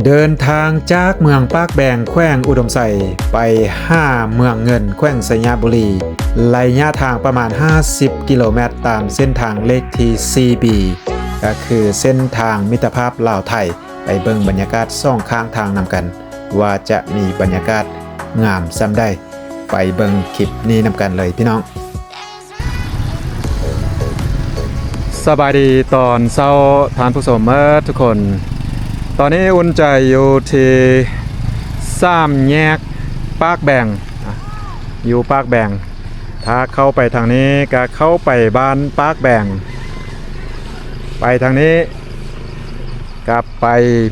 ເດີນທາງຈາກເມືອງປາກແບງ ແຂວງອຸດົມໄຊ ໄປຫາເມືອງເງິນ ແຂວງໄຊຍະບູລີ ໄລຍະທາງປະມານຫ້າສິບກິໂລແມັດ ຕາມເສັ້ນທາງເລກທີສີ່ບີ ກໍຄືເສັ້ນທາງມິດຕະພາບລາວໄທ. ໄປເບິ່ງບັນຍາກາດສອງຂ້າງທາງນຳກັນ ວ່າຈະມີບັນຍາກາດງາມສ່ຳໃດ. ໄປເບິ່ງຄລິບນີ້ນຳກັນເລີຍພີ່ນ້ອງ. ສະບາຍດີຕອນເຊົ້າທ່ານຜູ້ຊົມເໝິດທຸກຄົນ. ຕອນນີ້ອຸ່ນໃຈຢູ່ທີ່ສາມແຍກປາກແບງ ຢູ່ປາກແບງ. ຖ້າເຂົ້າໄປທາງນີ້ກໍເຂົ້າໄປບ້ານປາກແບງ, ໄປທາງນີ້ ກັບໄປ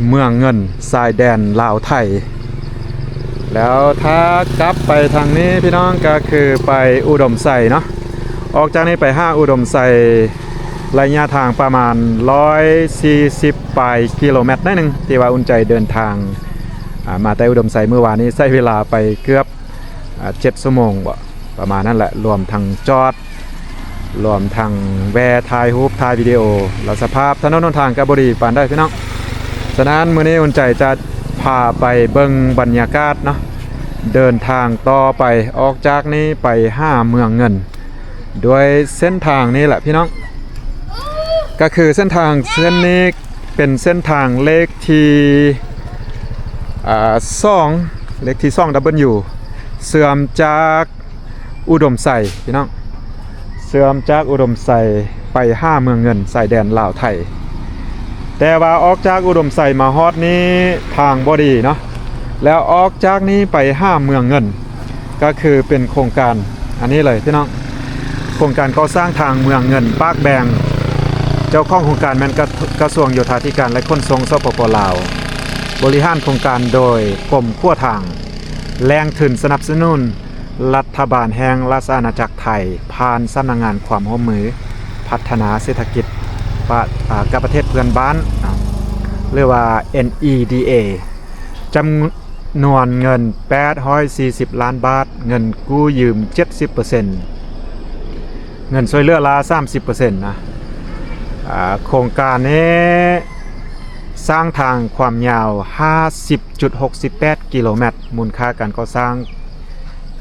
ເມືອງເງິນ ຊາຍແດນລາວໄທ. ແລ້ວຖ້າກັບໄປທາງນີ້ພີ່ນ້ອງ ກໍຄືໄປອຸດົມໄຊເນາະ. ອອກຈາກນີ້ໄປຫາອຸດົມໄຊ ໄລຍະທາງປະມານຮ້ອຍສີ່ສິບປາຍກິໂລແມັດໜ້ອຍໜຶ່ງ ທີ່ວ່າອຸ່ນໃຈເດີນທາງ ອາ ມາແຕ່ອຸດົມໄຊມື້ວານນີ້ ໃຊ້ເວລາໄປເກືອບ ອາ ເຈັດຊົ່ວໂມງບໍ ປະມານນັ້ນແຫຼະ ລວມທັງຈອດ ລວມທັງແວ່ຖ່າຍຮູບ ຖ່າຍວິດີໂອ ແລ້ວສະພາບຖະໜົນຫົນທາງກໍບໍ່ດີປານໃດພີ່ນ້ອງ. ສະນັ້ນມື້ນີ້ອຸ່ນໃຈຈະພາໄປເບິ່ງບັນຍາກາດເນາະ ເດີນທາງຕໍ່ໄປ ອອກຈາກນີ້ໄປຫາເມືອງເງິນ ດ້ວຍເສັ້ນທາງນີ້ແຫຼະພີ່ນ້ອງ. ກໍຄືເສັ້ນທາງເສັ້ນນີ້ເປັນເສັ້ນທາງເລກທີ ອາ ສອງ ເລກທີສອງດັບເບິນຢູ ເຊື່ອມຈາກອຸດົມໄຊພີ່ນ້ອງ, ເຊື່ອມຈາກອຸດົມໄຊໄປຫາເມືອງເງິນ ຊາຍແດນລາວໄທ. ແຕ່ວ່າອອກຈາກອຸດົມໄຊມາຮອດນີ້ທາງບໍ່ດີເນາະ, ແລ້ວອອກຈາກນີ້ໄປຫາເມືອງເງິນ ກໍຄືເປັນໂຄງການອັນນີ້ເລີຍພີ່ນ້ອງ, ໂຄງການກໍ່ສ້າງທາງເມືອງເງິນ ປາກແບງ. ເຈົ້າຂອງໂຄງການແມ່ນກະ ກະຊວງໂຍທາທິການ ແລະ ຂົນສົ່ງ ສປປ ລາວ, ບໍລິຫານໂຄງການໂດຍກົມຂົວທາງ. ແຫຼ່ງທຶນສະໜັບສະໜູນລັດຖະບານແຫ່ງລາຊະອານາຈັກໄທ ຜ່ານສຳນັກງານຄວາມຮ່ວມມືພັດທະນາເສດຖະກິດປະ ອາ ກັບປະເທດເພື່ອນບ້ານ ຫຼືວ່າ ເອັນອີດີເອ ຈຳນວນເງິນແປດຮ້ອຍສີ່ສິບລ້ານບາດ, ເງິນກູ້ຢືມເຈັດສິບເປີເຊັນ, ເງິນຊ່ວຍເຫຼືອລາວສາມສິບເປີເຊັນນະ. ອາ ໂຄງການນີ້ສ້າງທາງຄວາມຍາວຫ້າສິບຈຸດຫົກສິບແປດກິໂລແມັດ, ມູນຄ່າການກໍ່ສ້າງ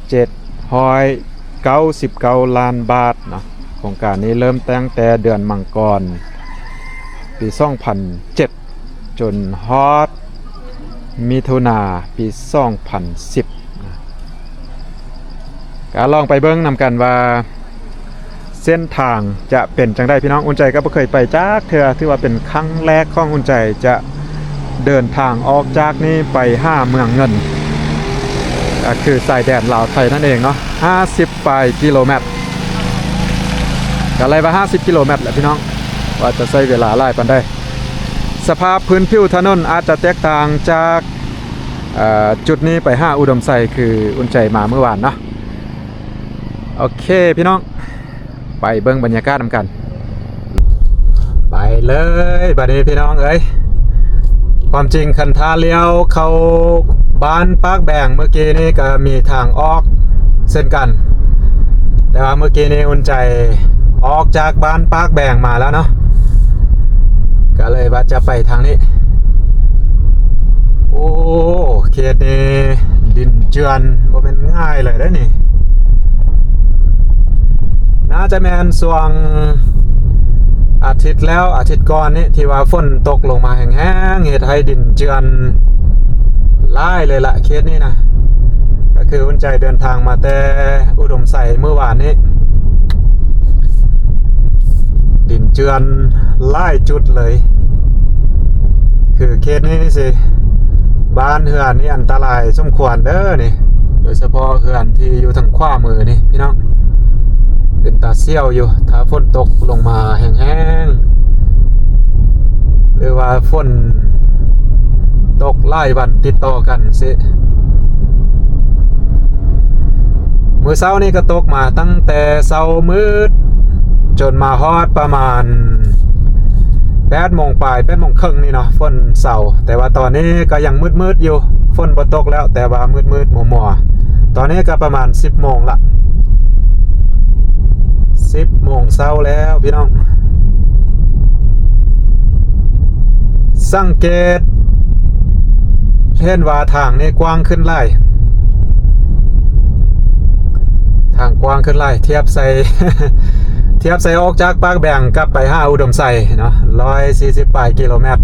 ເຈັດຮ້ອຍເກົ້າສິບເກົ້າລ້ານບາດເນາະ. ໂຄງການນີ້ເລີ່ມຕັ້ງແຕ່ເດືອນມັງກອນ ປີສອງພັນເຈັດ ຈົນຮອດມິຖຸນາປີສອງພັນສິບ. ກໍລອງໄປເບິ່ງນຳກັນວ່າເສັ້ນທາງຈະເປັນຈັ່ງໃດພີ່ນ້ອງ. ອຸ່ນໃຈກໍບໍ່ເຄີຍໄປຈັກເທື່ອ, ຖືວ່າເປັນຄັ້ງແລກຂອງອຸ່ນໃຈຈະເດີນທາງອອກຈາກນີ້ໄປຫາເມືອງເງິນ ກໍຄືຊາຍແດນລາວໄທນັ້ນເອງເນາະ, ຫ້າສິບປາຍກິໂລແມັດ. ກໍໄລ່ວ່າຫ້າສິບກິໂລແມັດແຫຼະພີ່ນ້ອງ, ວ່າຈະໃຊ້ເວລາຫຼາຍປານໃດ. ສະພາບພື້ນຜິວຖະໜົນອາດຈະແຕກຕ່າງຈາກ ເອີ ຈຸດນີ້ໄປຫາອຸດົມໄຊ ຄືອຸ່ນໃຈມາມື້ວານເນາະ. ໂອເຄພີ່ນ້ອງ, ໄປເບິ່ງບັນຍາກາດນຳກັນ. ໄປເລີຍບາດນີ້ພີ່ນ້ອງເອີຍ. ຄວາມຈິງຄັນຖ້າລ້ຽວເຂົ້າບ້ານປາກແບງເມື່ອກີ້ນີ້ກໍມີທາງອອກເຊັ່ນກັນ, ແຕ່ວ່າເມື່ອກີ້ນີ້ອຸ່ນໃຈອອກຈາກບ້ານປາກແບງມາແລ້ວເນາະ, ກໍເລີຍວ່າຈະໄປທາງນີ້. ໂອ້ ເຂດນີ້ດິນເຈື່ອນ ບໍ່ແມ່ນງ່າຍເລີຍເດ້ນີ້. ໜ້າຈະແມ່ນຊ່ວງອາທິດແລ້ວ ອາທິດກ່ອນນີ້ ທີ່ວ່າຝົນຕົກລົງມາແຮງໆ ເຮັດໃຫ້ດິນເຈື່ອນຫຼາຍເລີຍລະ ເຂດນີ້ນະ. ກໍຄືອຸ່ນໃຈເດີນທາງມາແຕ່ອຸດົມໄຊມື້ວານນີ້ ດິນເຈື່ອນຫຼາຍຈຸດເລີຍ. ຄືເຂດນີ້ຊິ ບ້ານເຮືອນນີ້ອັນຕະລາຍສົມຄວນເດີນີ້, ໂດຍສະເພາະເຮືອນທີ່ຢູ່ທາງຂວາມືນີ້ພີ່ນ້ອງ, ເປັນຕາສ່ຽວຢູ່ ຖ້າຝົນຕົກລົງມາແຮງໆ ຫຼືວ່າຝົນຕົກຫຼາຍວັນຕິດຕໍ່ກັນຊິ. ມື້ເຊົ້ານີ້ກໍຕົກມາຕັ້ງແຕ່ເຊົ້າມືດ ຈົນມາຮອດປະມານແປດໂມງປາຍ ແປດໂມງເຄິ່ງນີ້ເນາະ ຝົນເຊົາ. ແຕ່ວ່າຕອນນີ້ກໍຍັງມືດໆຢູ່, ຝົນບໍ່ຕົກແລ້ວ ແຕ່ວ່າມືດໆມົວໆ. ຕອນນີ້ກໍປະມານສິບໂມງລະ, ສິບໂມງເຊົ້າແລ້ວພີ່ນ້ອງ. ສັງເກດ ເຫັນວ່າທາງນີ້ກວ້າງຂຶ້ນຫຼາຍ ທາງກວ້າງຂຶ້ນຫຼາຍ ທຽບໃສ່ ທຽບໃສ່ອອກຈາກປາກແບງກັບໄປຫາອຸດົມໄຊເນາະ ຮ້ອຍສີ່ສິບປາຍກິໂລແມັດ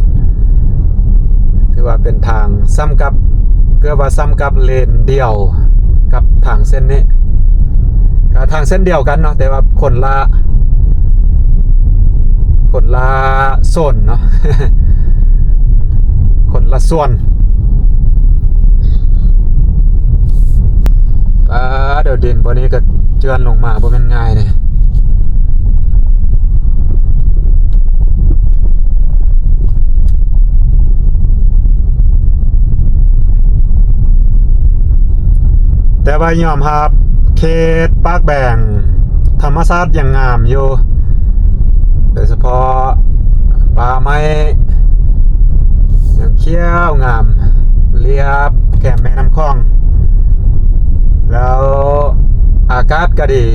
ຖືວ່າເປັນທາງສ່ຳກັບ ເກືອບວ່າສ່ຳກັບເລນດຽວກັບທາງເສັ້ນນີ້ ກະທາງເສັ້ນດຽວກັນເນາະ ແຕ່ວ່າຄົນລະ ຄົນລະໂຊນເນາະ ຄົນລະສ່ວນ. ປາດ ເອົາ ດິນບ່ອນນີ້ກະເຈື່ອນລົງມາບໍ່ແມ່ນງ່າຍເດ້ ແຕ່ວ່າຍອມຮັບ ເຂດປາກແບງ ທຳມະຊາດຍັງງາມຢູ່ ໂດຍສະເພາະປ່າໄມ້ຍັງຂຽວງາມ ລຽບແຄມແມ່ນ້ຳຂອງ ແລ້ວອາກາດກະດີ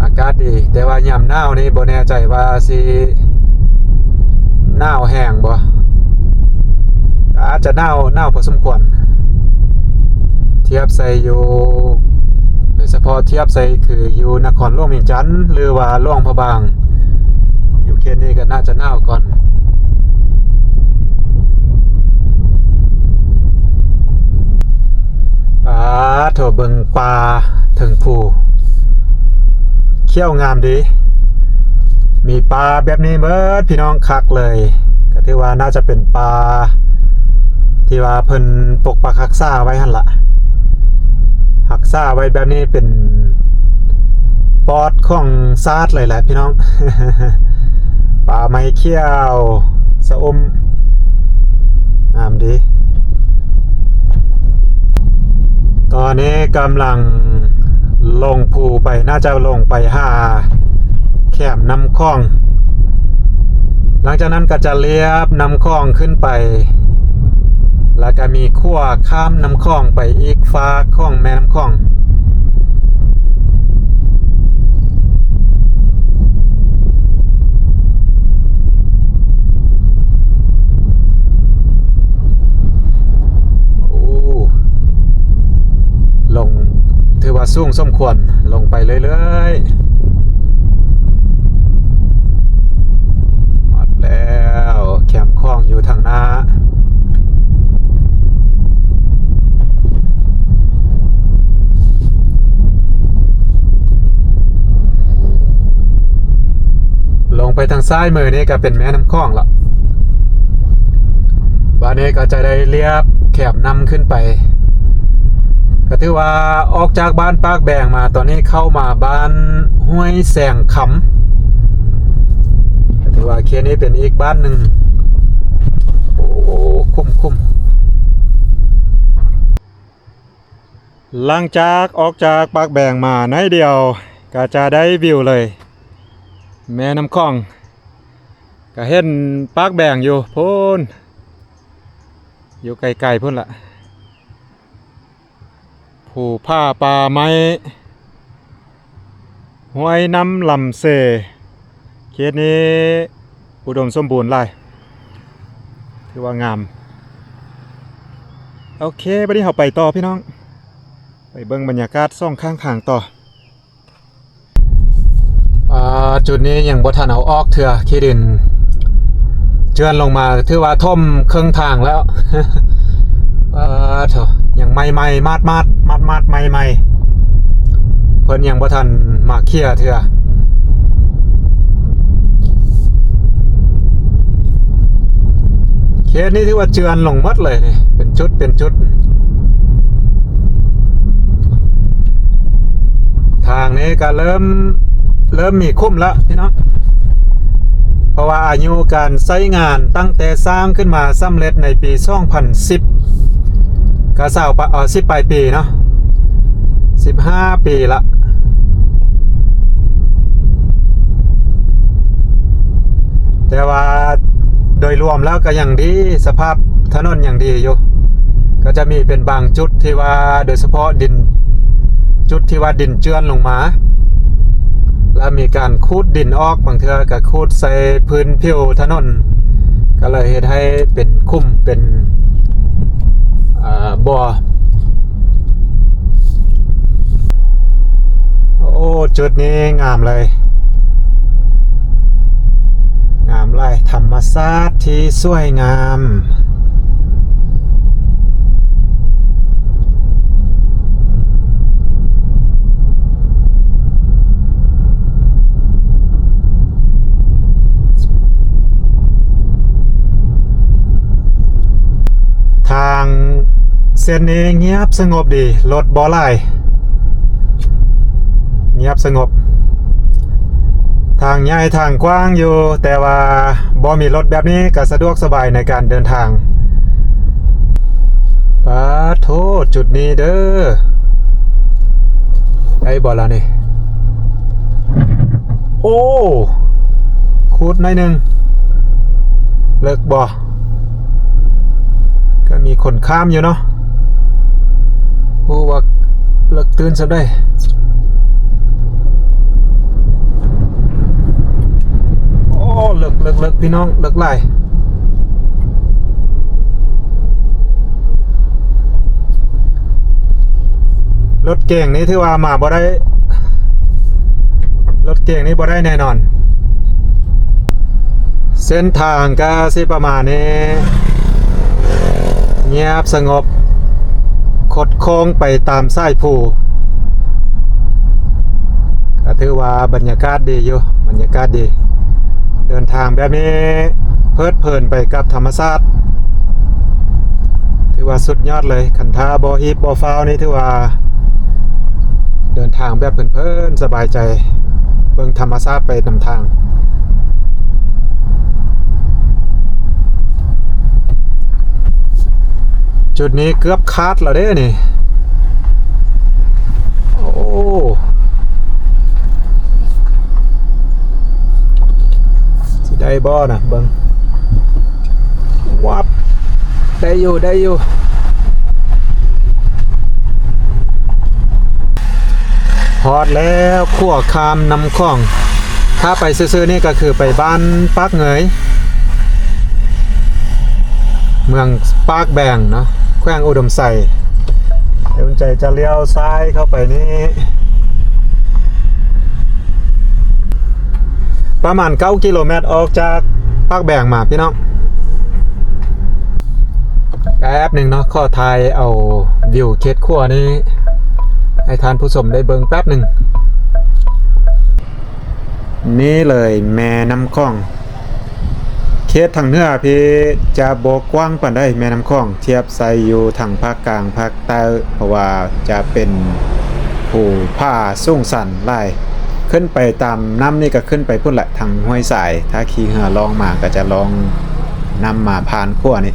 ອາກາດດີ ແຕ່ວ່າຍາມໜາວນີ້ບໍ່ແນ່ໃຈວ່າຊິໜາວແຮງບໍ່ ອາດຈະໜາວ ໜາວພໍສົມຄວນ ທຽບໃສ່ຢູ່ ໂດຍສະເພາະທຽບໃສ່ຄືຢູ່ນະຄອນຫຼວງວຽງຈັນ ຫຼືວ່າຫຼວງພະບາງ ຢູ່ເຂດນີ້ກະໜ້າຈະໜາວກ່ອນ. ປາໂທ້ ເບິ່ງປ່າເທິງພູ ຂຽວງາມດີ ມີປ່າແບບນີ້ເໝິດ ພີ່ນ້ອງ ຄັກເລີຍ ກະຖືວ່າໜ້າຈະເປັນປ່າທີ່ວ່າເພິ່ນປົກປັກຮັກສາໄວ້ຫັ້ນລະ ຮັກສາໄວ້ແບບນີ້ເປັນປອດຂອງຊາດເລີຍແຫຼະ ພີ່ນ້ອງ ປ່າໄມ້ຂຽວຊະອຸ່ມ ງາມດີ. ຕອນນີ້ກຳລັງລົງພູໄປ ໜ້າຈະລົງໄປຫາແຄມນ້ຳຂອງ ຫຼັງຈາກນັ້ນກະຈະລຽບນ້ຳຂອງຂຶ້ນໄປ ແລ້ວກະມີຂົວຂ້າມນ້ຳຂອງໄປອີກຟາກຂອງແມ່ນ້ຳຂອງ. ໂອ້ ລົງ ຖືວ່າສູງສົມຄວນ ລົງໄປເລື້ອຍໆ ຮອດແລ້ວ ແຄມຂອງຢູ່ທາງໜ້າ. ລົງໄປທາງຊ້າຍມືນີ້ກະເປັນແມ່ນ້ຳຂອງລະ ບາດນີ້ກະຈະໄດ້ລຽບແຄມນ້ຳຂຶ້ນໄປ ກະຖືວ່າອອກຈາກບ້ານປາກແບງມາ ຕອນນີ້ເຂົ້າມາບ້ານຫ້ວຍແຊງຄຳ ກະຖືວ່າເຂດນີ້ເປັນອີກບ້ານໜຶ່ງ ໂອ້ ຄຸ້ມໆ. ຫຼັງຈາກອອກຈາກປາກແບງມາໜ້ອຍດຽວ ກະຈະໄດ້ວິວເລີຍ ແມ່ນ້ຳຂອງ ກະເຫັນປາກແບງຢູ່ພຸ້ນ ຢູ່ໄກໆພຸ້ນລະ ພູຜາປ່າໄມ້ ຫ້ວຍນ້ຳລຳເຊ ເຂດນີ້ອຸດົມສົມບູນຫຼາຍ ຖືວ່າງາມ. ໂອເຄ ບາດນີ້ເຮົາໄປຕໍ່ພີ່ນ້ອງ ໄປເບິ່ງບັນຍາກາດສອງຂ້າງທາງຕໍ່. ອ່າ ຈຸດນີ້ຍັງບໍ່ທັນເອົາອອກເທື່ອ ຂີ້ດິນເຈື່ອນລົງມາ ຖືວ່າຖົມເຄິ່ງທາງແລ້ວ ປາໂທ້ ຍັງໃໝ່ໆ ໝາດໆ ໝາດໆ ໃໝ່ໆ ເພິ່ນຍັງບໍ່ທັນມາເຄຍເທື່ອ. ເຂດນີ້ຖືວ່າເຈື່ອນລົງໝົດເລີຍນີ້ ເປັນຈຸດເປັນຈຸດ. ທາງນີ້ກະເລີ່ມ ເລີ່ມມີຂຸມລະພີ່ນ້ອງ ເພາະວ່າອາຍຸການໃຊ້ງານຕັ້ງແຕ່ສ້າງຂຶ້ນມາສຳເລັດໃນປີສອງພັນສິບ ກະຊາວປະ ເອີ ສິບປາຍປີເນາະ ສິບຫ້າປີລະ ແຕ່ວ່າໂດຍລວມແລ້ວກະຍັງດີ ສະພາບຖະໜົນຍັງດີຢູ່ ກະຈະມີເປັນບາງຈຸດທີ່ວ່າ ໂດຍສະເພາະດິນ ຈຸດທີ່ວ່າດິນເຈື່ອນລົງມາ ແລ້ວມີການຂູດດິນອອກ ບາງເທື່ອກະຂູດໃສ່ພື້ນຜິວຖະໜົນ ກະເລີຍເຮັດໃຫ້ເປັນຂຸມ ເປັນ ບໍ່. ໂອ້ ຈຸດນີ້ງາມເລີຍ ງາມຫຼາຍ ທຳມະຊາດທີ່ສວຍງາມ. ທາງເສັ້ນນີ້ງຽບສະຫງົບດີ ລົດບໍ່ຫຼາຍ ງຽບສະຫງົບ. ທາງໃຫຍ່ທາງກວ້າງຢູ່ ແຕ່ວ່າບໍ່ມີລົດແບບນີ້ກໍສະດວກສະບາຍໃນການເດີນທາງ. ປາໂທ ຈຸດນີ້ເດີ ໄດ້ບໍ່ລະນີ້? ໂອ້ ຂູດໜ້ອຍໜຶ່ງ ເລິກບໍ່? ກໍມີຄົນຂ້າມຢູ່ເນາະ. ໂອ້ ວ່າເລິກຕື່ນຊຳໃດ. ໂອ້ ເລິກ ເລິກ ພີ່ນ້ອງ ເລິກຫຼາຍ. ລົດເກັງນີ້ຖືວ່າມາບໍ່ໄດ້ ລົດເກັງນີ້ບໍ່ໄດ້ແນ່ນອນ. ເສັ້ນທາງກະຊິປະມານນີ້ ງຽບສະຫງົບ ຄົດໂຄ້ງໄປຕາມສາຍພູ ກະຖືວ່າບັນຍາກາດດີຢູ່ ບັນຍາກາດດີ. ເດີນທາງແບບນີ້ເພີດເພີນໄປກັບທຳມະຊາດ ຖືວ່າສຸດຍອດເລີຍ. ຄັນຖ້າບໍ່ຮີບບໍ່ຟ້າວນີ້ ຖືວ່າເດີນທາງແບບເພີນໆ ສະບາຍໃຈ ເບິ່ງທຳມະຊາດໄປນຳທາງ. ຈຸດນີ້ເກືອບຂາດແລ້ວເດ້ນີ້. ໂອ້ ຊິໄດ້ບໍ່ນະ ເບິ່ງ ວັບ ໄດ້ຢູ່ ໄດ້ຢູ່. ຮອດແລ້ວ ຂົວຂ້າມນ້ຳຂອງ. ຖ້າໄປຊື່ໆນີ້ກໍຄືໄປບ້ານປາກເງີຍ ເມືອງປາກແບງເນາະ ແຂວງອຸດົມໄຊ. ດຽວໃຈຈະລ້ຽວຊ້າຍເຂົ້າໄປນີ້ ປະມານເກົ້າກິໂລແມັດ ອອກຈາກປາກແບງມາ ພີ່ນ້ອງ. ແປັບໜຶ່ງເນາະ ຂໍຖ່າຍເອົາວິວເຂດຂົວນີ້ໃຫ້ທ່ານຜູ້ຊົມໄດ້ເບິ່ງແປັບໜຶ່ງ. ນີ້ເລີຍແມ່ນ້ຳຂອງ. ເຂດທາງເໜືອພີ້ຈະບໍ່ກວ້າງປານໃດ ແມ່ນ້ຳຂອງ ທຽບໃສ່ຢູ່ທາງພາກກາງ ພາກໃຕ້ ເພາະວ່າຈະເປັນພູຜາສູງຊັນຫຼາຍ. ຂຶ້ນໄປຕາມນ້ຳນີ້ກໍຂຶ້ນໄປພຸ້ນແຫຼະ ທາງຫ້ວຍສາຍ. ຖ້າຂີ່ເຮືອລ່ອງມາກໍຈະລ່ອງນ້ຳມາຜ່ານຂົວນີ້.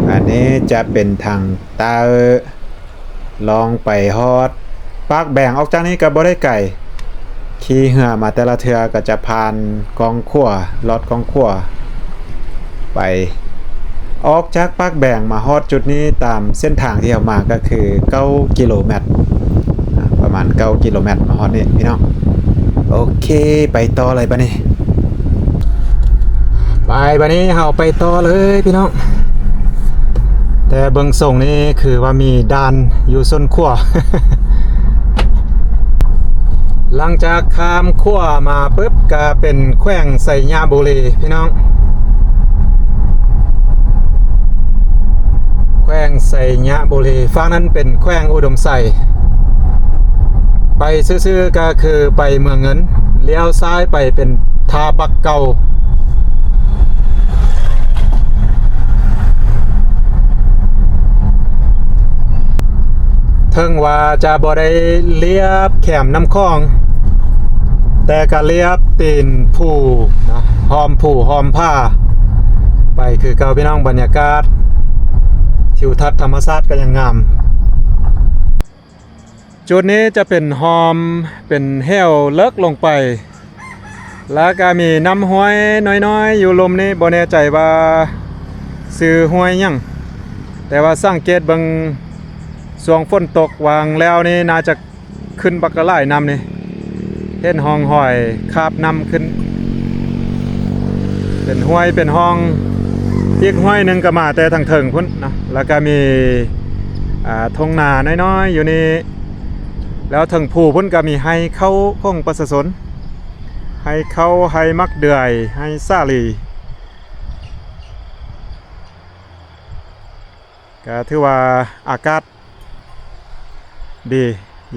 ອັນນີ້ຈະເປັນທາງໃຕ້ ລ່ອງໄປຮອດປາກແບງ. ອອກຈາກນີ້ກໍບໍ່ໄດ້ໄກ ຂີ່ເຮືອມາແຕ່ລະເທື່ອກໍຈະຜ່ານກ້ອງຂົວ ລອດກ້ອງຂົວໄປ. ອອກຈາກປາກແບງມາຮອດຈຸດນີ້ ຕາມເສັ້ນທາງທີ່ເຮົາມາກໍຄືເກົ້າກິໂລແມັດ ປະມານເກົ້າກິໂລແມັດ ມາຮອດນີ້ພີ່ນ້ອງ. ໂອເຄ ໄປຕໍ່ເລີຍບາດນີ້. ໄປ ບາດນີ້ເຮົາໄປຕໍ່ເລີຍພີ່ນ້ອງ. ແຕ່ເບິ່ງຊົງນີ້ຄືວ່າມີດ່ານຢູ່ສົ້ນຂົວ. ຫຼັງຈາກຂ້າມຂົວມາປຶບ ກະເປັນແຂວງໄຊຍະບູລີພີ່ນ້ອງ. ແຂວງໄຊຍະບູລີ ຝັ່ງນັ້ນເປັນແຂວງອຸດົມໄຊ. ໄປຊື່ໆ ກໍຄືໄປເມືອງເງິນ, ລ້ຽວຊ້າຍໄປເປັນທ່າບັກເກົ່າ. ເຖິງວ່າຈະບໍ່ໄດ້ລຽບແຄມນ້ຳຂອງ, ແຕ່ກໍລຽບຕີນພູນະ, ຫ້ອມພູຫ້ອມຜາໄປຄືເກົ່າ ພີ່ນ້ອງ. ບັນຍາກາດທິວທັດທຳມະຊາດກໍຍັງງາມ. ຈຸດນີ້ຈະເປັນຮ່ອມ ເປັນແຫ້ວເລິກລົງໄປ ແລ້ວກະມີນ້ຳຫ້ວຍນ້ອຍໆຢູ່ລຸ່ມນີ້, ບໍ່ແນ່ໃຈວ່າຊື່ຫ້ວຍຫຍັງ, ແຕ່ວ່າສັງເກດເບິ່ງຊ່ວງຝົນຕົກຫວ່າງແລ້ວນີ້ ໜ້າຈະຂຶ້ນບັກຫຼາຍນ້ຳນີ້, ເຫັນຮ່ອງຮອຍຄາບນ້ຳຂຶ້ນ ເປັນຫ້ວຍເປັນຮ່ອງ. ອີກຫ້ວຍໜຶ່ງກໍມາແຕ່ທາງເທິງພຸ້ນນະ, ແລ້ວກໍມີ ອ່າ ທົ່ງນານ້ອຍໆຢູ່ນີ້ ແລ້ວເທິງພູພຸ້ນກໍມີໄຮ່ເຂົ້າຂອງປະຊາຊົນ ໄຮ່ເຂົ້າ ໄຮ່ໝາກເດືອຍ ໄຮ່ສາລີ ກໍຖືວ່າອາກາດ ດີ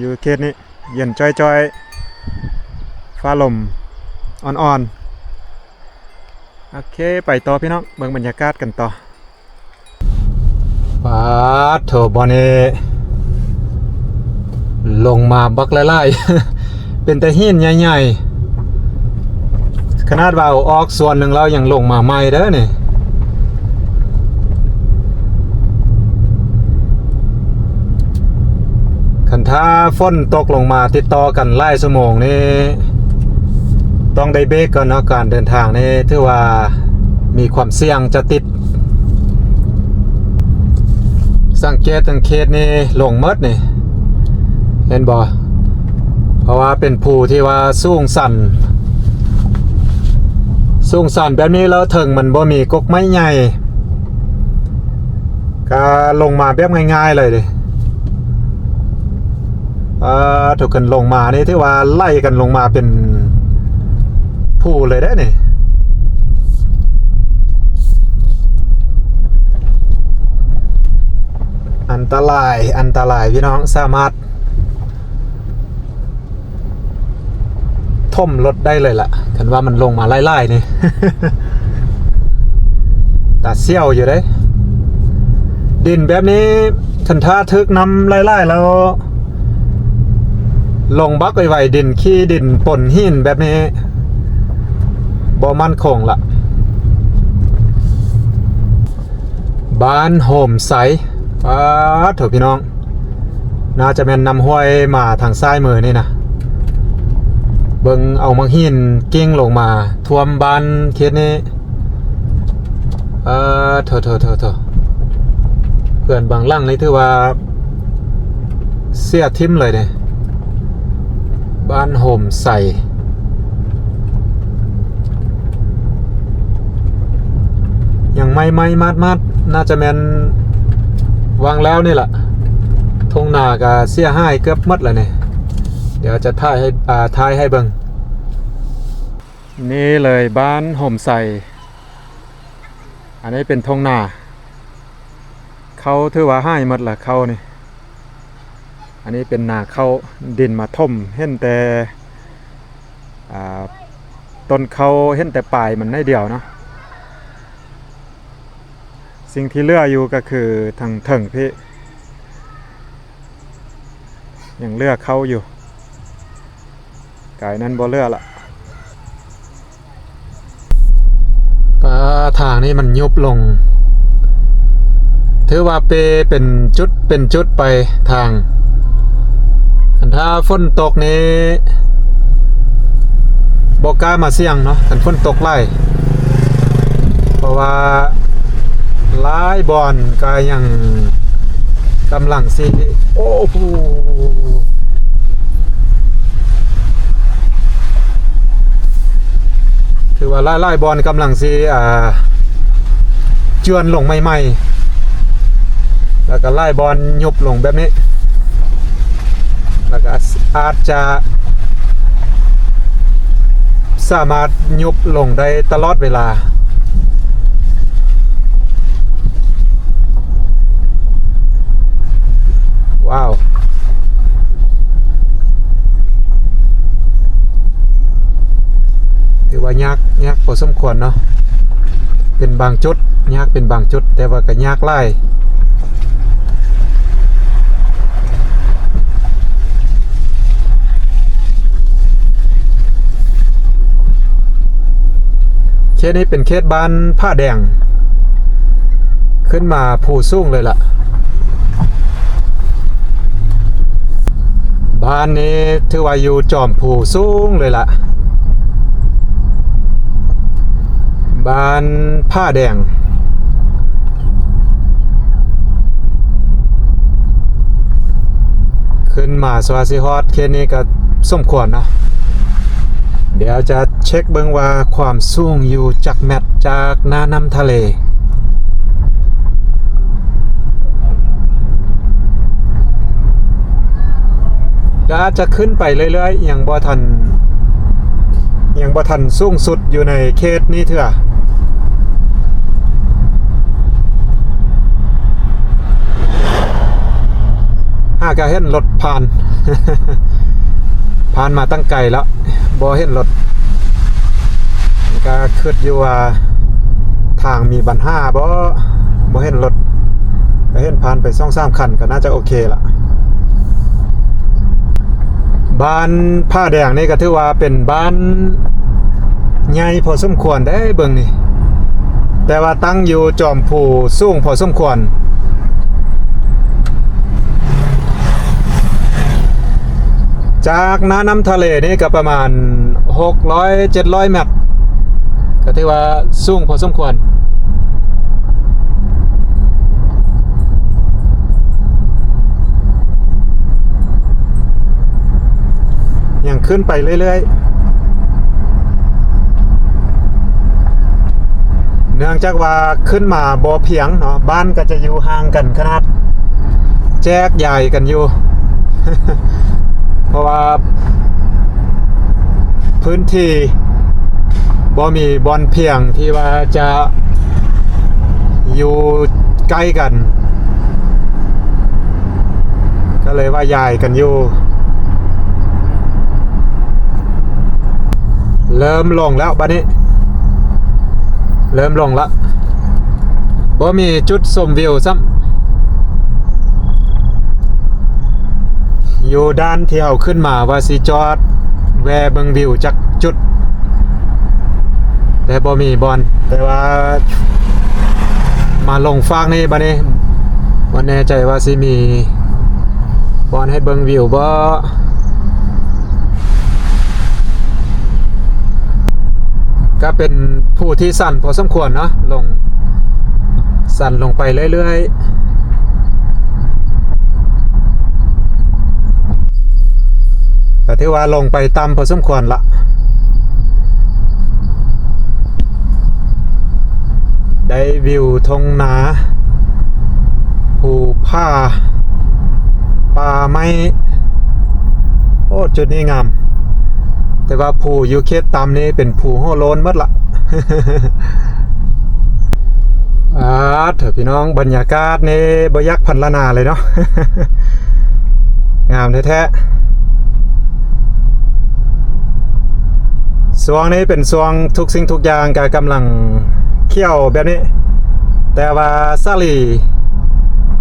ຢູ່ເຂດນີ້ ເຢັນຈ້ອຍໆ ຟ້າລົມອ່ອນໆ. ໂອເຄ ໄປຕໍ່ພີ່ນ້ອງ ເບິ່ງບັນຍາກາດກັນຕໍ່. ປາດໂທ້ ບ່ອນນີ້ລົງມາບັກຫຼາຍໆ ເປັນແຕ່ຫີນໃຫຍ່ໆ ຂະໜາດວ່າເອົາອອກສ່ວນໜຶ່ງແລ້ວຍັງລົງມາໃໝ່ເດີ້ນີ້. ຄັນຖ້າຝົນຕົກລົງມາຕິດຕໍ່ກັນຫຼາຍຊົ່ວໂມງນີ້ ຕ້ອງໄດ້ເບຣກກ່ອນເນາະ ການເດີນທາງນີ້ຖືວ່າມີຄວາມສ່ຽງຈະຕິດ. ສັງເກດທາງເຂດນີ້ລົງໝົດນີ້ ເຫັນບໍ່? ເພາະວ່າເປັນພູທີ່ວ່າສູງຊັນ ສູງຊັນແບບນີ້ ແລ້ວເທິງມັນບໍ່ມີກົກໄມ້ໃຫຍ່ ກະລົງມາແບບງ່າຍໆເລີຍເດ້. ອ່າ ທຸກຄົນ ລົງມານີ້ຖືວ່າໄລ່ກັນລົງມາເປັນພູເລີຍເດ້ນີ້. ອັນຕະລາຍ ອັນຕະລາຍ ພີ່ນ້ອງ ສາມາດຖົມລົດໄດ້ເລີຍລະ ຄັນວ່າມັນລົງມາຫຼາຍໆນີ້. ຕາສ່ຽວຢູ່ເດ້ ດິນແບບນີ້ ຄັນຖ້າຖືກນ້ຳຫຼາຍໆແລ້ວ ລົງບັກໄວໆ ດິນຂີ້ ດິນປົນຫີນແບບນີ້ ບໍ່ໝັ້ນຄົງລະ. ບ້ານໂຮມໄຊ ປາດໂທ້ ພີ່ນ້ອງ ໜ້າຈະແມ່ນນ້ຳຫ້ວຍມາທາງຊ້າຍມືນີ້ນະ ເບິ່ງເອົາໝາກຫີນກິ້ງລົງມາຖ້ວມບ້ານເຂດນີ້. ເອີ ໂທ້ໆໆໆ ເຮືອນບາງຫຼັງນີ້ຖືວ່າເສຍຖິ້ມເລີຍເດ້. ບ້ານໂຮມໄຊ ຍັງໃໝ່ໆ ໝາດໆ ໜ້າຈະແມ່ນຫວ່າງແລ້ວນີ້ລະ. ທົ່ງນາກະເສຍຫາຍເກືອບໝົດລະນີ້. ດຽວຈະຖ່າຍໃຫ້ ອ່າ ຖ່າຍໃຫ້ເບິ່ງ. ນີ້ເລີຍ ບ້ານໂຮມໄຊ. ອັນນີ້ເປັນທົ່ງນາ ເຂົ້າຖືວ່າຫາຍໝົດລະ ເຂົ້ານີ້. ອັນນີ້ເປັນນາເຂົ້າ ດິນມາຖົມ ເຫັນແຕ່ ອ່າ ຕົ້ນເຂົ້າ ເຫັນແຕ່ປາຍມັນໜ້ອຍດຽວເນາະ. ສິ່ງທີ່ເຫຼືອຢູ່ກໍຄືທາງເທິງພີ້ ຍັງເຫຼືອເຂົ້າຢູ່. ກາຍນັ້ນບໍ່ເຫຼືອລະ. ປາ ທາງນີ້ມັນຍຸບລົງ ຖືວ່າເປເປັນຈຸດເປັນຈຸດໄປທາງ. ຄັນຖ້າຝົນຕົກນີ້ບໍ່ກ້າມາສ່ຽງເນາະ ຄັນຝົນຕົກຫຼາຍ ເພາະວ່າຫຼາຍບ່ອນກໍຍັງກຳລັງຊິ ໂອ້ໂຫ ຖືວ່າຫຼາຍໆບ່ອນກຳລັງຊິ ອ່າ ເຈື່ອນລົງໃໝ່ໆ ແລ້ວກໍຫຼາຍບ່ອນຍຸບລົງແບບນີ້ ແລ້ວກໍອາດຈະສາມາດຍຸບລົງໄດ້ຕະຫຼອດເວລາ. ວ້າວ ຖືວ່າຍາກ ຍາກພໍສົມຄວນເນາະ ເປັນບາງຈຸດ ຍາກເປັນບາງຈຸດ ແຕ່ວ່າກໍຍາກຫຼາຍ. ເຂດນີ້ເປັນເຂດບ້ານຜາແດງ ຂຶ້ນມາພູສູງເລີຍລະ. ບ້ານນີ້ຖືວ່າຢູ່ຈອມພູສູງເລີຍລະ ບ້ານຜາແດງ. ຂຶ້ນມາສວ່າຊິຮອດເຂດນີ້ກໍສົມຄວນເນາະ. ດຽວຈະເຊັກເບິ່ງວ່າຄວາມສູງຢູ່ຈັກແມັດຈາກໜ້ານ້ຳທະເລ. ອາດຈະຂຶ້ນໄປເລື້ອຍໆ ຍັງບໍ່ທັນ ຍັງບໍ່ທັນສູງສຸດຢູ່ໃນເຂດນີ້ເທື່ອ. ຫາກະເຫັນລົດຜ່ານ ຜ່ານມາຕັ້ງໄກແລ້ວ ບໍ່ເຫັນລົດ ກະຄິດຢູ່ວ່າທາງມີບັນຫາບໍ່ ບໍ່ເຫັນລົດ ກະເຫັນຜ່ານໄປສອງສາມຄັນ ກະໜ້າຈະໂອເຄລະ. ບ້ານຜາແດງນີ້ກະຖືວ່າເປັນບ້ານໃຫຍ່ພໍສົມຄວນເດ້ເບິ່ງນີ້ ແຕ່ວ່າຕັ້ງຢູ່ຈອມພູສູງພໍສົມຄວນ. ຈາກໜ້ານ້ຳທະເລນີ້ກະປະມານຫົກຮ້ອຍເຈັດຮ້ອຍແມັດ ກະຖືວ່າສູງພໍສົມຄວນ. ຍັງຂຶ້ນໄປເລື້ອຍໆ ເນື່ອງຈາກວ່າຂຶ້ນມາບໍ່ພຽງເນາະ ບ້ານກະຈະຢູ່ຫ່າງກັນຂະໜາດ ແຈກຢາຍກັນຢູ່ ເພາະວ່າພື້ນທີ່ບໍ່ມີບ່ອນພຽງທີ່ວ່າຈະຢູ່ໃກ້ກັນ ກະເລີຍວ່າຢາຍກັນຢູ່. ເລີ່ມລົງແລ້ວບາດນີ້ ເລີ່ມລົງລະ ບໍ່ມີຈຸດຊົມວິວຊ້ຳ. ຢູ່ດ້ານທີ່ເຮົາຂຶ້ນມາວ່າຊິຈອດແວ່ເບິ່ງວິວຈັກຈຸດ ແຕ່ບໍ່ມີບ່ອນ ແຕ່ວ່າມາລົງຟາກນີ້ບາດນີ້ ບໍ່ແນ່ໃຈວ່າຊິມີບ່ອນໃຫ້ເບິ່ງວິວບໍ່. ກະເປັນພູທີ່ຊັນພໍສົມຄວນເນາະ ລົງ ຊັນລົງໄປເລື້ອຍໆ ກະຖືວ່າລົງໄປຕ່ຳພໍສົມຄວນລະ. ໄດ້ວິວທົ່ງນາ ພູຜາ ປ່າໄມ້ ໂອ້ ຈຸດນີ້ງາມ ແຕ່ວ່າພູຢູ່ເຂດຕ່ຳນີ້ເປັນພູຫົວໂລ້ນໝົດລະ. ອາດເຖາະພີ່ນ້ອງ ບັນຍາກາດນີ້ບໍ່ຢາກພັນລະນາເລີຍເນາະ. ງາມແທ້ໆ ຊ່ວງນີ້ເປັນຊ່ວງທຸກສິ່ງທຸກຢ່າງກະກຳລັງຂຽວແບບນີ້ ແຕ່ວ່າສາລີ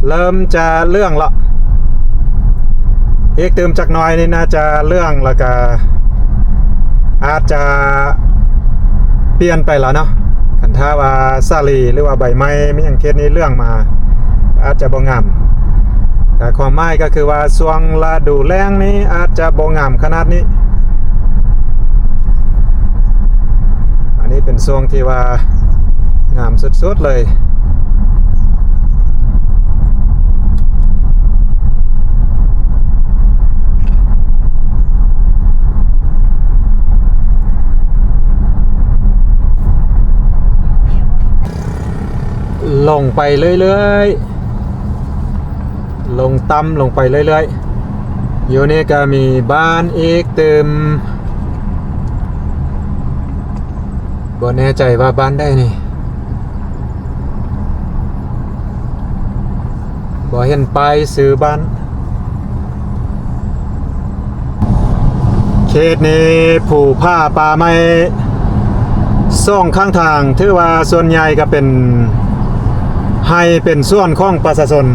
ເລີ່ມຈະເຫຼືອງລະ ອີກຕື່ມຈັກໜ້ອຍນີ້ໜ້າຈະເຫຼືອງ ແລ້ວກະອາດຈະປ່ຽນໄປລະເນາະ. ຄັນຖ້າວ່າສາລີ ຫຼືວ່າໃບໄມ້ ມີຫຍັງເຂດນີ້ເຫຼືອງມາ ອາດຈະບໍ່ງາມ ກະຄວາມໝາຍກະຄືວ່າຊ່ວງລະດູແລ້ງນີ້ອາດຈະບໍ່ງາມຂະໜາດນີ້. ອັນນີ້ເປັນຊ່ວງທີ່ວ່າງາມສຸດໆເລີຍ. ລົງໄປເລື້ອຍໆ ລົງຕ່ຳລົງໄປເລື້ອຍໆ ຢູ່ນີ້ກະມີບ້ານອີກຕື່ມ ບໍ່ແນ່ໃຈວ່າບ້ານໃດນີ້ ບໍ່ເຫັນປ້າຍຊື່ບ້ານ. ເຂດນີ້ພູຜາປ່າໄມ້ສອງຂ້າງທາງ ຖືວ່າສ່ວນໃຫຍ່ກະເປັນໄຮ່ເປັນສວນຂອງປະຊາຊົນ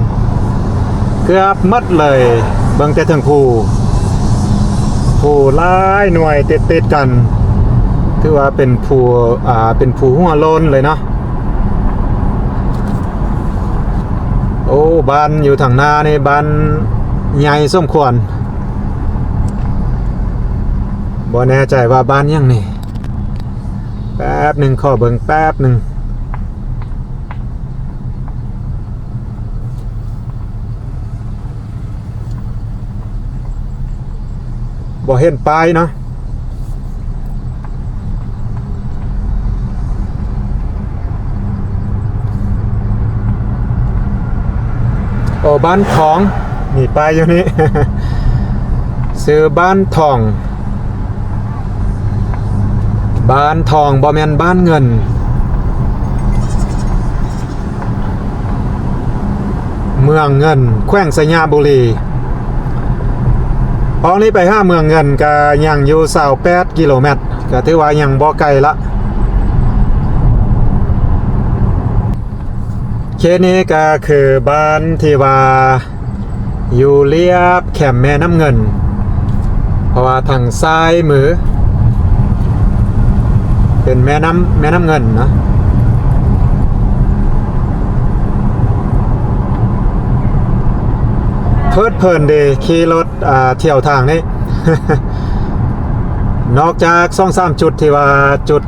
ເກືອບໝົດເລີຍ. ເບິ່ງແຕ່ເທິງພູ ພູຫຼາຍໜ່ວຍຕິດໆກັນ ຖືວ່າເປັນພູ ອ່າ ເປັນພູຫົວໂລ້ນເລີຍເນາະ. ໂອ້ ບ້ານຢູ່ທາງໜ້ານີ້ ບ້ານໃຫຍ່ສົມຄວນ ບໍ່ແນ່ໃຈວ່າບ້ານຫຍັງນີ້ ແປັບໜຶ່ງ ຂໍເບິ່ງແປັບໜຶ່ງ. ບໍ່ເຫັນປ້າຍເນາະ. ໂອ ບ້ານຂອງ ມີປ້າຍຢູ່ນີ້. ຊື່ບ້ານທອງ, ບ້ານທອງ ບໍ່ແມ່ນບ້ານເງິນ. ເມືອງເງິນ ແຂວງໄຊຍະບູລີ. ອອກນີ້ໄປຫາເມືອງເງິນກະຍັງຢູ່ຊາວແປດກິໂລແມັດ, ກະຖືວ່າຍັງບໍ່ໄກລະ. ເຂດນີ້ກະຄືບ້ານທີ່ວ່າຢູ່ລຽບແຄມແມ່ນ້ຳເງິນ, ເພາະວ່າທາງຊ້າຍມືເປັນແມ່ນ້ຳ, ແມ່ນ້ຳເງິນເນາະ. ເພີດເພີນເດ ຂີ່ລົດ ອ່າ ທ່ຽວທາງນີ້. ນອກຈາກສອງສາມຈຸດທີ່ວ່າຈຸດ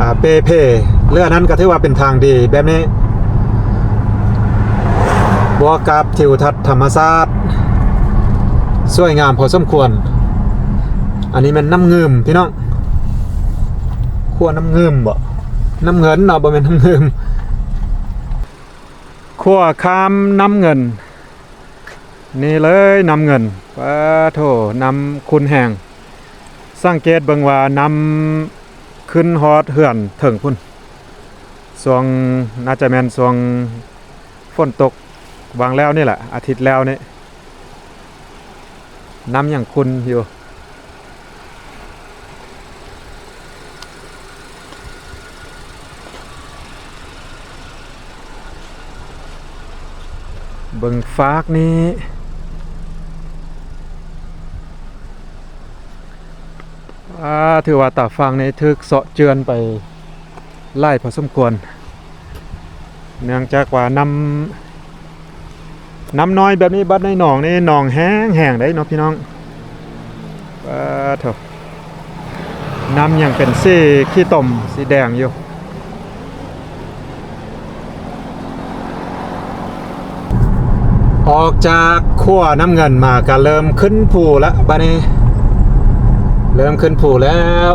ອ່າ ເປ່ເພ ເຫຼືອນັ້ນກໍຖືວ່າເປັນທາງດີແບບນີ້, ບວກກັບທິວທັດທຳມະຊາດສວຍງາມພໍສົມຄວນ. ອັນນີ້ແມ່ນນ້ຳງື່ມ ພີ່ນ້ອງ, ຂົວນ້ຳງື່ມບໍ? ນ້ຳເງິນເນາະ, ບໍ່ແມ່ນນ້ຳງື່ມ. ຂົວຂ້າມນ້ຳເງິນ ນີ້ເລີຍນ້ຳເງິນ. ປາໂທ້ ນ້ຳຂຸ່ນແຮງ. ສັງເກດເບິ່ງວ່ານ້ຳຂຶ້ນຮອດເຮືອນເທິງພຸ້ນ. ຊ່ວງ ໜ້າຈະແມ່ນຊ່ວງຝົນຕົກຫວ່າງແລ້ວນີ້ແຫຼະ, ອາທິດແລ້ວນີ້. ນ້ຳຍັງຂຸ່ນຢູ່. ເບິ່ງຟາກນີ້ ອ່າ ຖືວ່າຕາຝັ່ງນີ້ຖືກເຊາະເຈື່ອນໄປ ຫຼາຍພໍສົມຄວນ ເນື່ອງຈາກວ່ານ້ຳ ນ້ຳນ້ອຍແບບນີ້ ບັດໃນໜອງນີ້ ໜອງແຫ້ງໆ ໄດ໋ເນາະ ພີ່ນ້ອງ. ປາໂທ້ ນ້ຳຍັງເປັນສີຂີ້ຕົມ ສີແດງຢູ່. ອອກຈາກຂົວນ້ຳເງິນມາກະເລີ່ມຂຶ້ນພູລະ ບາດນີ້ເລີ່ມຂຶ້ນພູແລ້ວ,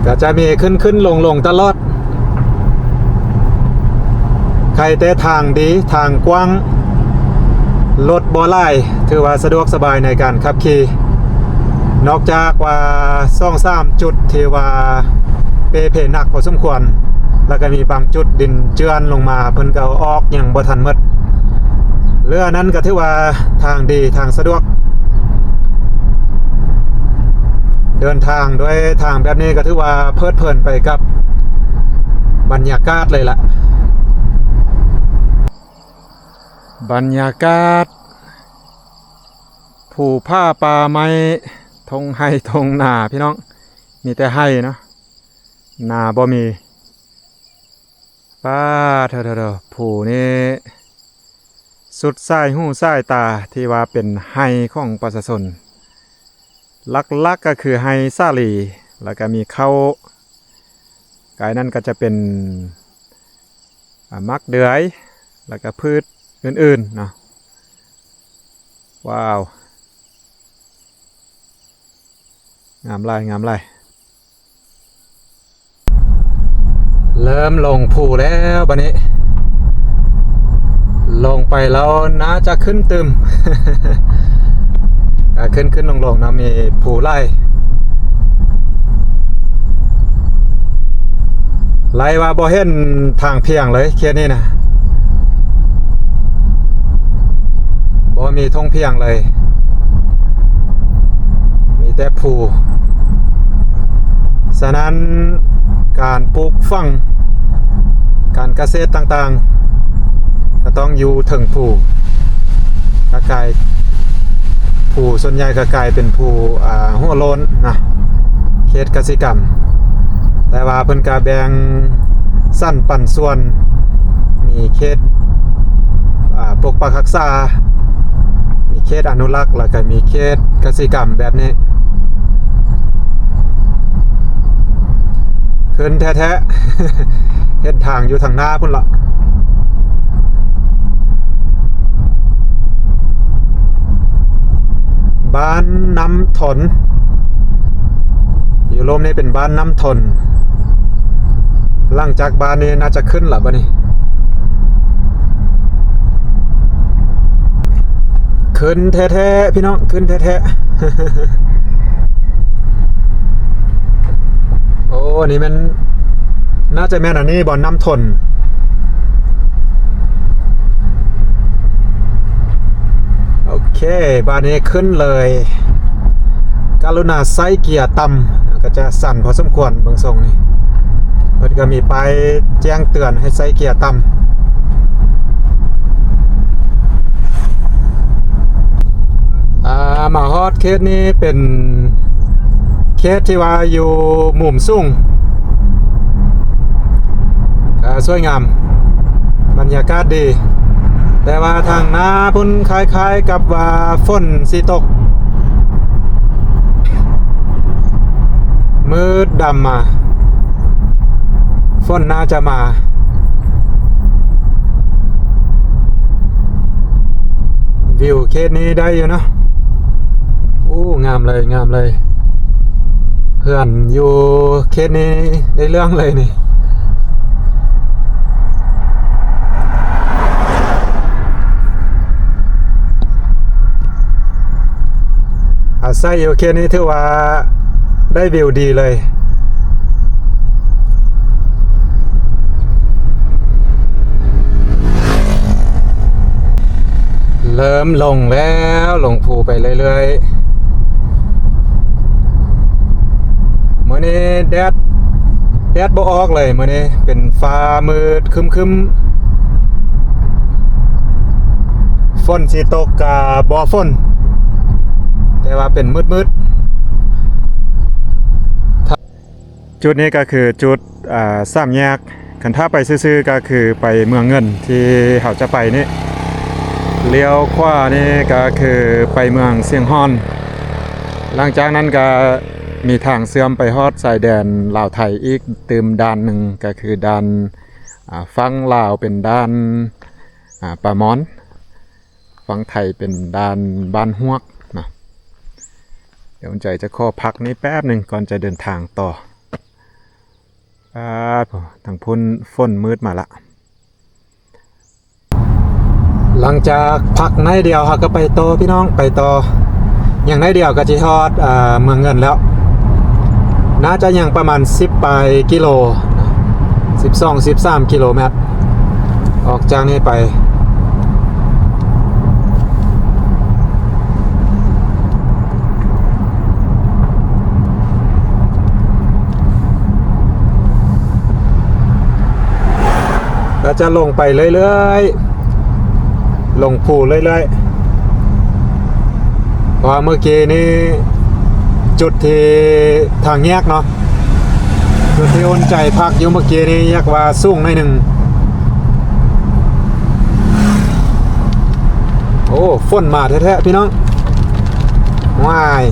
ກະຈະມີຂຶ້ນໆລົງໆຕະຫຼອດ. ໄຄແຕ່ທາງດີ ທາງກວ້າງ ລົດບໍ່ຫຼາຍ ຖືວ່າສະດວກສະບາຍໃນການຂັບຂີ່. ນອກຈາກວ່າສອງສາມຈຸດທີ່ວ່າເປ່ເພໜັກພໍສົມຄວນ ແລ້ວກໍມີບາງຈຸດດິນເຈື່ອນລົງມາ ເພິ່ນກໍເອົາອອກຍັງບໍ່ທັນໝົດ. ເຫຼືອນັ້ນກໍຖືວ່າທາງດີ ທາງສະດວກ. ເດີນທາງດ້ວຍທາງແບບນີ້ກໍຖືວ່າເພີດເພີນໄປກັບບັນຍາກາດເລີຍລະ. ບັນຍາກາດ ພູຜາປ່າໄມ້ ທົ່ງໄຮ່ທົ່ງນາ ພີ່ນ້ອງ, ມີແຕ່ໄຮ່ເນາະ ນາບໍ່ມີ. ປາໂທ້ໆໆ ພູນີ້ສຸດສາຍຫູສາຍຕາ ທີ່ວ່າເປັນໄຮ່ຂອງປະຊາຊົນ. ຫຼັກໆກໍຄືໄຮ່ສາລີ ແລ້ວກໍມີເຂົ້າ, ກາຍນັ້ນກໍຈະເປັນ ອາ ໝາກເດືອຍ ແລ້ວກໍພືດອື່ນໆເນາະ. ວ້າວ ງາມຫຼາຍ ງາມຫຼາຍ. ເລີ່ມລົງພູແລ້ວບາດນີ້, ລົງໄປແລ້ວໜ້າຈະຂຶ້ນຕື່ມ. ອ່າ ຂຶ້ນໆລົງໆເນາະ, ມີພູຫຼາຍ. ໄລ່ວ່າບໍ່ເຫັນທາງພຽງເລີຍເຂດນີ້ນະ, ບໍ່ມີທົ່ງພຽງເລີຍ, ມີແຕ່ພູ. ສະນັ້ນ ການປູກຝັງ ການກະເສດຕ່າງໆ ກໍຕ້ອງຢູ່ເທິງພູ, ກໍກາຍ ພູສ່ວນໃຫຍ່ກໍກາຍເປັນພູ ອ່າ ຫົວໂລ້ນນະ, ເຂດກະສິກຳ. ແຕ່ວ່າເພິ່ນກໍແບ່ງສັນປັນສ່ວນ, ມີເຂດ ອ່າ ປົກປັກຮັກສາ, ມີເຂດອະນຸລັກ ແລ້ວກໍມີເຂດກະສິກຳແບບນີ້. ຂຶ້ນແທ້ໆ ເຫັນທາງຢູ່ທາງໜ້າພຸ້ນລະ. ບ້ານນ້ຳທົນ, ຢູ່ລຸ່ມນີ້ເປັນບ້ານນ້ຳທົນ. ຫຼັງຈາກບ້ານນີ້ໜ້າຈະຂຶ້ນລະບາດນີ້. ຂຶ້ນແທ້ໆ ພີ່ນ້ອງ ຂຶ້ນແທ້ໆ. ໂອ້ ນີ້ແມ່ນ ໜ້າຈະແມ່ນອັນນີ້ບໍ່ ນ້ຳທົນ. ໂອເຄ ບາດນີ້ຂຶ້ນເລີຍ. ກະລຸນາໃຊ້ເກຍຕ່ຳ ກໍຈະສັ່ນພໍສົມຄວນເບິ່ງຊົງນີ້. ເພິ່ນກໍມີປ້າຍແຈ້ງເຕືອນໃຫ້ໃຊ້ເກຍຕ່ຳ. ອ່າ ມາຮອດເຂດນີ້ເປັນເຂດທີ່ວ່າຢູ່ມຸມສູງ ກໍສວຍງາມ ບັນຍາກາດດີ ແຕ່ວ່າທາງໜ້າພຸ້ນຄ້າຍໆກັບວ່າຝົນຊິຕົກ. ມືດດຳມາ ຝົນໜ້າຈະມາ. ວິວເຂດນີ້ໄດ້ຢູ່ເນາະ. ໂອ້ ງາມເລີຍ ງາມເລີຍ. ເຮືອນຢູ່ເຂດນີ້ໄດ້ເລື່ອງເລີຍນີ້. ອາໄສຢູ່ເຂດນີ້ຖືວ່າໄດ້ວິວດີເລີຍ. ເລີ່ມລົງແລ້ວ ລົງພູໄປເລື້ອຍໆ. ມື້ນີ້ແດດ ແດດບໍ່ອອກເລີຍ ມື້ນີ້ເປັນຟ້າມືດຄຶ້ມໆ. ຝົນຊິຕົກກະບໍ່ຝົນ ແຕ່ວ່າເປັນມືດໆ. ຈຸດນີ້ກໍຄືຈຸດ ອ່າ ສາມແຍກ. ຄັນຖ້າໄປຊື່ໆກໍຄືໄປເມືອງເງິນທີ່ເຮົາຈະໄປນີ້. ລ້ຽວຂວານີ້ກໍຄືໄປເມືອງຊຽງຮ່ອນ. ຫຼັງຈາກນັ້ນກໍມີທາງເຊື່ອມໄປຮອດຊາຍແດນລາວໄທອີກຕື່ມດ່ານໜຶ່ງ ກໍຄືດ່ານ ອ່າ ຝັ່ງລາວເປັນດ່ານ ອ່າ ປາມອນ. ຝັ່ງໄທເປັນດ່ານບ້ານຮວກນະ. ດຽວອຸ່ນໃຈຈະຂໍພັກນີ້ແປັບໜຶ່ງກ່ອນຈະເດີນທາງຕໍ່. ອາ ທາງພຸ້ນຝົນມືດມາລະ. ຫຼັງຈາກພັກໜ້ອຍດຽວ ເຮົາກໍໄປຕໍ່ພີ່ນ້ອງ ໄປຕໍ່. ຍັງໜ້ອຍດຽວກໍຊິຮອດ ເອີ ເມືອງເງິນແລ້ວ. ໜ້າຈະຍັງປະມານສິບປາຍກິໂລ ສິບສອງ ສິບສາມກິໂລແມັດ ອອກຈາກນີ້ໄປ ກໍຈະລົງໄປເລື້ອຍໆ ລົງພູເລື້ອຍໆ. ເພາະວ່າເມື່ອກີ້ນີ້ຈຸດທີ່ທາງແຍກເນາະ ຈຸດທີ່ອຸ່ນໃຈພັກຢູ່ເມື່ອກີ້ນີ້ ຢາກວ່າສູງໜ້ອຍໜຶ່ງ. ໂອ້ ຝົນມາແທ້ໆ ພີ່ນ້ອງ. ວ້າຍ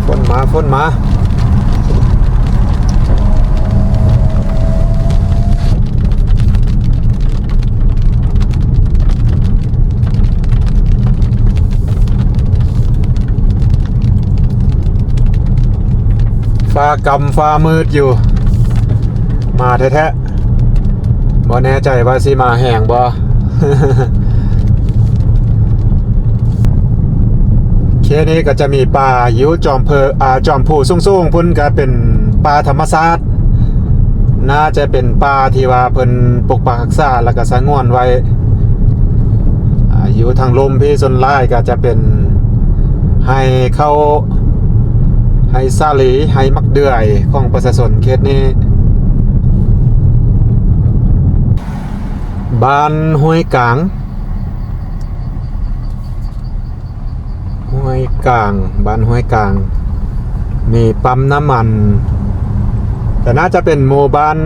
ຝົນມາ ຝົນມາ. ຟ້າກຳຟ້າມືດຢູ່ ມາແທ້ໆ. ບໍ່ແນ່ໃຈວ່າຊິມາແຮງບໍ່. ເຂດນີ້ກໍຈະມີປ່າຢູ່ຈອມເພີ ອ່າ ຈອມພູສູງໆ ພຸ້ນກໍເປັນປ່າທຳມະຊາດ. ໜ້າຈະເປັນປ່າທີ່ວ່າເພິ່ນປົກປັກຮັກສາ ແລ້ວກໍສະຫງວນໄວ້. ອາ ຢູ່ທາງລຸ່ມພີ້ ສ່ວນຫຼາຍກໍຈະເປັນໄຮ່ເຂົ້າ ໄຮ່ສາລີ ໄຮ່ໝາກເດືອຍຂອງປະຊາຊົນເຂດນີ້. ບ້ານຫ້ວຍກາງ ຫ້ວຍກາງ ບ້ານຫ້ວຍກາງ ມີປ້ຳນ້ຳມັນ ແຕ່ໜ້າຈະເປັນໝູ່ບ້ານ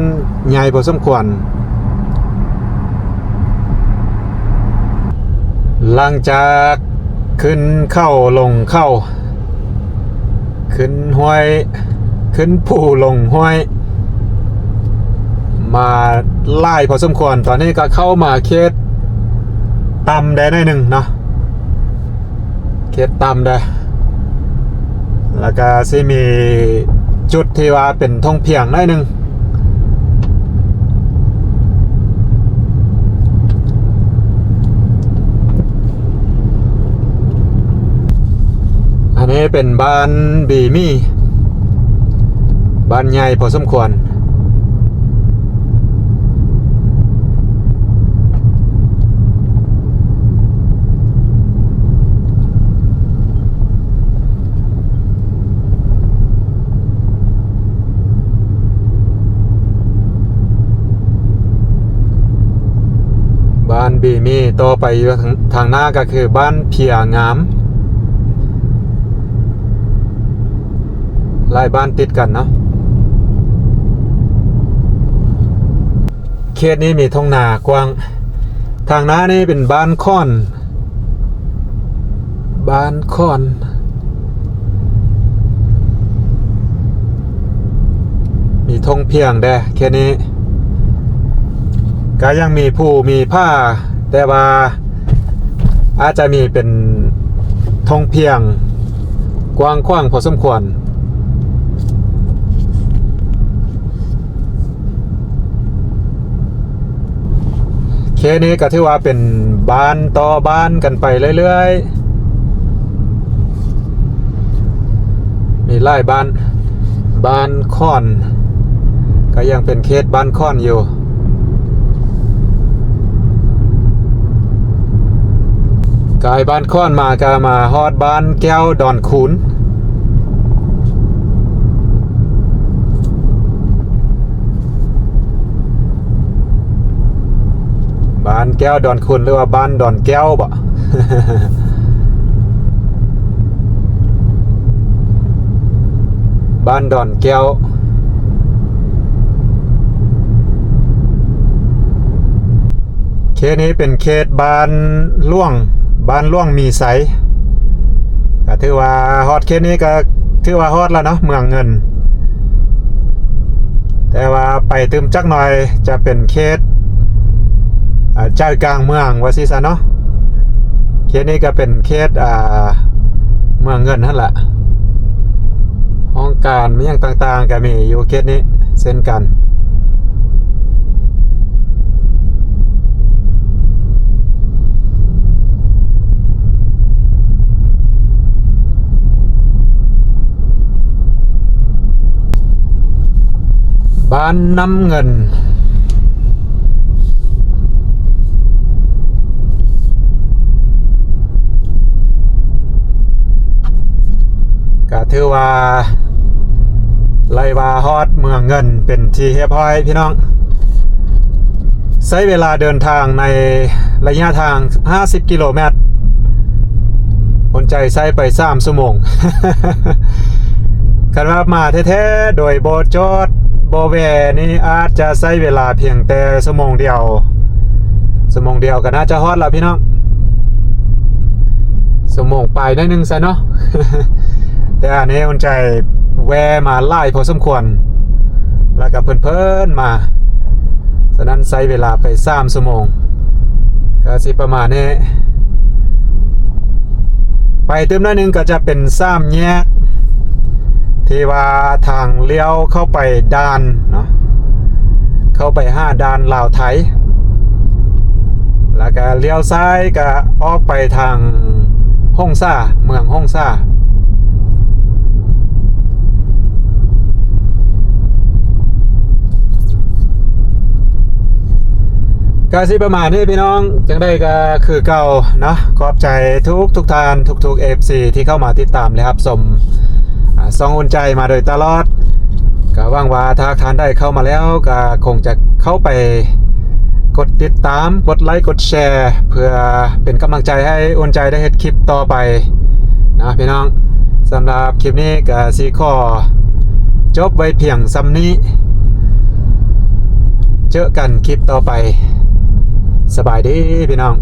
ໃຫຍ່ພໍສົມຄວນ. ຫຼັງຈາກຂຶ້ນເຂົາລົງເຂົາ ຂຶ້ນຫ້ວຍ ຂຶ້ນພູລົງຫ້ວຍ ມາຫຼາຍພໍສົມຄວນ. ຕອນນີ້ກໍເຂົ້າມາເຂດຕ່ຳໄດ້ໜ້ອຍໜຶ່ງເນາະ ເຂດຕ່ຳໄດ້ ແລ້ວກໍຊິມີຈຸດທີ່ວ່າເປັນທົ່ງພຽງໜ້ອຍໜຶ່ງ. ນີ້ເປັນບ້ານບີມີ ບ້ານໃຫຍ່ພໍສົມຄວນ. ບ້ານບີມີ ຕໍ່ໄປຢູ່ທາງ ທາງໜ້າກໍຄືບ້ານເພຍງາມ. ຫຼາຍບ້ານຕິດກັນເນາະ. ເຂດນີ້ມີທົ່ງນາກວ້າງ. ທາງໜ້ານີ້ເປັນບ້ານຂອນ ບ້ານຂອນ ມີທົ່ງພຽງແດ່ເຂດນີ້. ກໍຍັງມີພູມີຜາ ແຕ່ວ່າອາດຈະມີເປັນທົ່ງພຽງກວ້າງຂວາງພໍສົມຄວນ. ເຂດນີ້ກໍຖືວ່າເປັນບ້ານຕໍ່ບ້ານກັນໄປເລື້ອຍໆ ມີຫຼາຍບ້ານ. ບ້ານຂອນກໍຍັງເປັນເຂດບ້ານຂອນຢູ່. ກາຍບ້ານຂອນມາກໍມາຮອດບ້ານແກ້ວດອນຄູນ. ບ້ານແກ້ວດອນຄູນ ຫຼືວ່າບ້ານດອນແກ້ວບໍ? ບ້ານດອນແກ້ວ. ເຂດນີ້ເປັນເຂດບ້ານຫຼວງ ບ້ານຫຼວງມີໄຊ. ກໍຖືວ່າຮອດເຂດນີ້ກໍຖືວ່າຮອດແລ້ວເນາະ ເມືອງເງິນ. ແຕ່ວ່າໄປຕື່ມຈັກໜ່ອຍຈະເປັນເຂດ ອາ ໃຈກາງເມືອງວ່າຊີ້ຊະເນາະ. ເຂດນີ້ກໍເປັນເຂດ ອາ ເມືອງເງິນຫັ້ນລະ. ຫ້ອງການມີຫຍັງຕ່າງໆກໍມີຢູ່ເຂດນີ້ເຊັ່ນກັນ. ບ້ານນ້ຳເງິນ ກະຖືວ່າ ໄລ່ວ່າຮອດເມືອງເງິນເປັນທີ່ຮຽບຮ້ອຍພີ່ນ້ອງ. ໃຊ້ເວລາເດີນທາງໃນໄລຍະທາງຫ້າສິບກິໂລແມັດ ຄົນໃຈໃຊ້ໄປສາມຊົ່ວໂມງ. ຄັນວ່າມາແທ້ໆ ໂດຍບໍ່ຈອດບໍ່ແວ່ນີ້ ອາດຈະໃຊ້ເວລາພຽງແຕ່ຊົ່ວໂມງດຽວ ຊົ່ວໂມງດຽວກໍໜ້າຈະຮອດແລ້ວພີ່ນ້ອງ. ຊົ່ວໂມງປາຍໜ້ອຍໜຶ່ງຊະເນາະ. ແຕ່ອັນນີ້ອຸ່ນໃຈແວ່ມາຫຼາຍພໍສົມຄວນ ແລ້ວກໍເພີນໆມາ, ສະນັ້ນໃຊ້ເວລາໄປສາມຊົ່ວໂມງ ກໍຊິປະມານນີ້. ໄປຕື່ມໜ້ອຍໜຶ່ງກໍຈະເປັນສາມແຍກ ທີ່ວ່າທາງລ້ຽວເຂົ້າໄປດ່ານເນາະ, ເຂົ້າໄປຫາດ່ານລາວໄທ ແລ້ວກະລ້ຽວຊ້າຍກະອອກໄປທາງຫົງສາ, ເມືອງຫົງສາ. ກະຊິປະມານນີ້ພີ່ນ້ອງ, ຈັ່ງໃດກະຄືເກົ່າເນາະ, ຂອບໃຈທຸກໆທ່ານ ທຸກໆເອັຟຊີທີ່ເຂົ້າມາຕິດຕາມ ແລະ ຮັບຊົມ ອາ ຊ່ອງອຸ່ນໃຈມາໂດຍຕະຫຼອດ. ກະຫວັງວ່າຖ້າທ່ານໃດເຂົ້າມາແລ້ວ ກະຄົງຈະເຂົ້າໄປກົດຕິດຕາມ, ກົດໄລກ໌, ກົດແຊ ເພື່ອເປັນກຳລັງໃຈໃຫ້ອຸ່ນໃຈໄດ້ເຮັດຄລິບຕໍ່ໄປນະພີ່ນ້ອງ. ສຳລັບຄລິບນີ້ກະຊິຂໍຈົບໄວ້ພຽງສ່ຳນີ້. ເຈີກັນຄລິບຕໍ່ໄປ. ສະບາຍດີພີ່ນ້ອງ.